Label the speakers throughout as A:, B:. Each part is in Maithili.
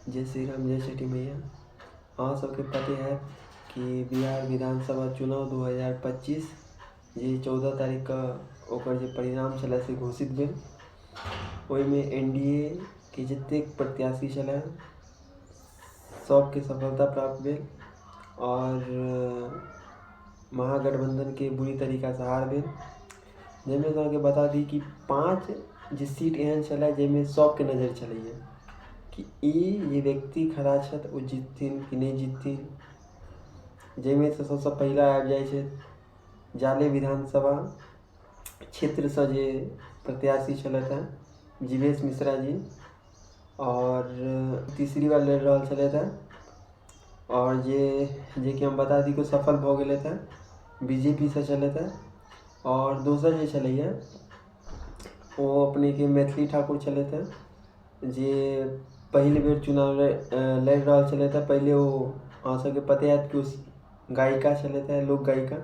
A: जय श्री राम, जय छठी मैया। अहाँ सबके पते है कि बिहार विधानसभा चुनाव 2025 जे 14 तारीख के ओकर जे परिणाम छलै से घोषित भेल। ओहिमे एनडीए के जतेक प्रत्याशी छलै सबके सफलता प्राप्त भेल और महागठबंधन के बुरी तरीकासँ हार भेल। जाहिमे अहाँके बता दी कि 5 जे सीट एहन छलै जाहिमे सबके नजरि छलैए कि ई जे व्यक्ति खड़ा छथि ओ जितथिन कि नहि जितथिन। जाहिमे सँ सबसँ पहिला आबि जाइ छै जाले विधानसभा क्षेत्रसँ जे प्रत्याशी छलथि हेँ जीवेश मिश्रा जी, और तीसरी बार लड़ि रहल छलथि हेँ और जेकि हम बता दी कि सफल भऽ गेलथि हेँ, बीजेपीसँ छलथि हेँ। और दोसर जे छलैए ओ अपनेके मैथिली ठाकुर छलथि हेँ जे पहिल बेर चुनाव लड़ि रहल छलथि हेँ। पहिले ओ अहाँ सबके पते हैत कि ओ गायिका छलथि हेँ, लोक गायिका।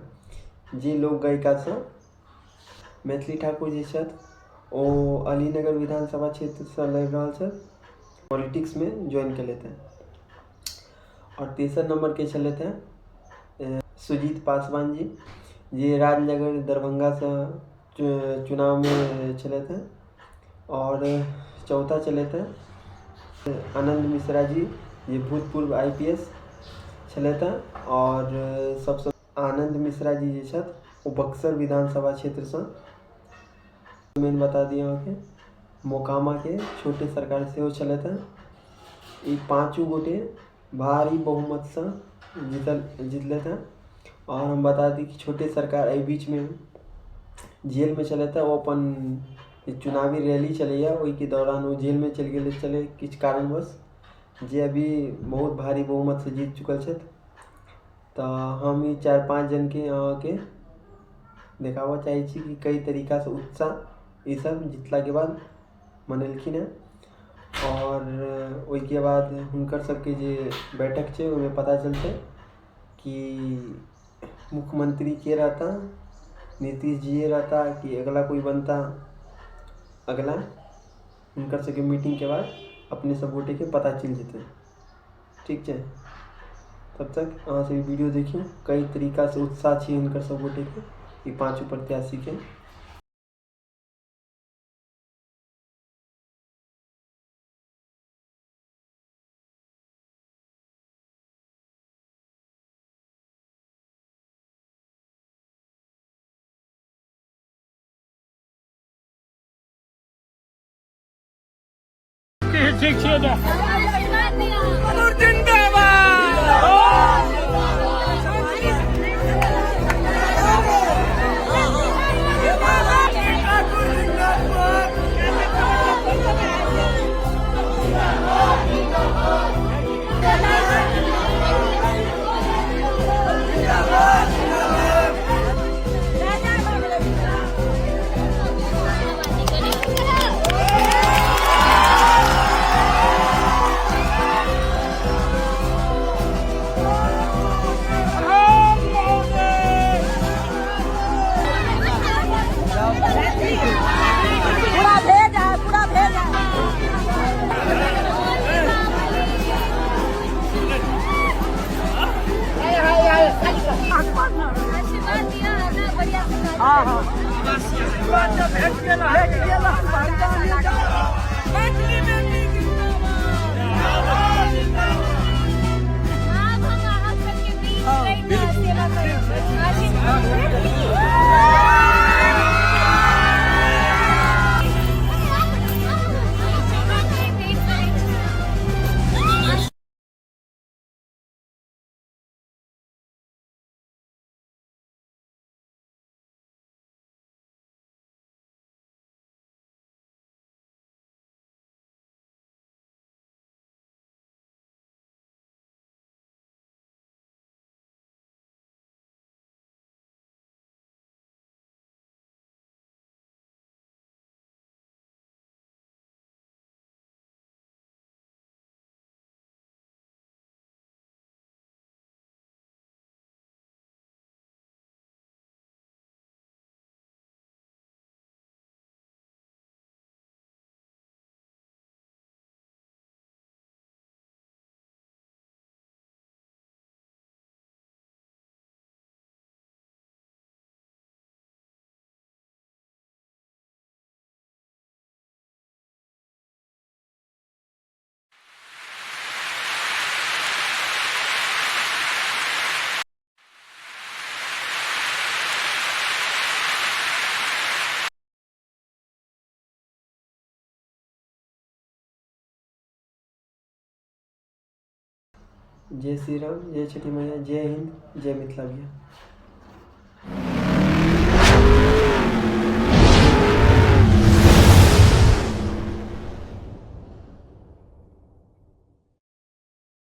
A: जे लोक गायिकासँ मैथिली ठाकुर जे छथि ओ अलीनगर विधानसभा क्षेत्रसँ लड़ि रहल छथि, पॉलिटिक्समे ज्वाइन केलथि हेँ। और तेसर नंबरके छलथि हेँ सुजीत पासवान जी, जे राजनगर दरभंगासँ चुनावमे छलथि हेँ। और चौथा छलथि हेँ आनंद मिश्रा जी, जे भूतपूर्व IPS छलथि हेँ। और सबसँ आनंद मिश्रा जी जे छथि ओ बक्सर विधानसभा क्षेत्रसँ। मेन बता दी अहाँके मोकामाके छोटे सरकार सेहो छलथि हेँ। ई पाँचो गोटे भारी बहुमतसँ जितलथि हेँ। और हम बता दी कि छोटे सरकार एहि बीचमे जेलमे छलथि हेँ। ओ अपन चुनावी रैली चलैए ओहिके दौरान ओ जेलमे चलि गेल छलै किछु कारणवश, जे अभी बहुत भारी बहुमतसँ जीत चुकल छथि। तऽ हम ई 4-5 जनके अहाँके देखाबऽ चाहै छी कि कई तरीकासँ उत्साह ई सब जितलाके बाद मनेलखिन हेँ। और ओहिके बाद हुनकर सबके जे बैठक छै ओहिमे पता चलतै कि मुख्यमंत्री के रहता, नीतीश जीए रहता कि अगला कोई बनता। अगला हुनकर सबके मीटिंगके बाद अपने सब गोटेके पता चलि जेतै। ठीक छै, तब तक अहाँ सब वीडियो देखियौ कई तरीकासँ उत्साह छै हुनकर सब गोटेके, ई पाँचो प्रत्याशीके।
B: ठीक छियै ने?
C: पूरा भेज है, पूरा भेज है।
B: हाँ हाँ।
C: आब हम अहाँ सबके बीच रहि कऽ सेवा करब। आशीर्वाद।
A: जय श्री राम, जय छठी मैया, जय हिन्द, जय मिथिला भैया।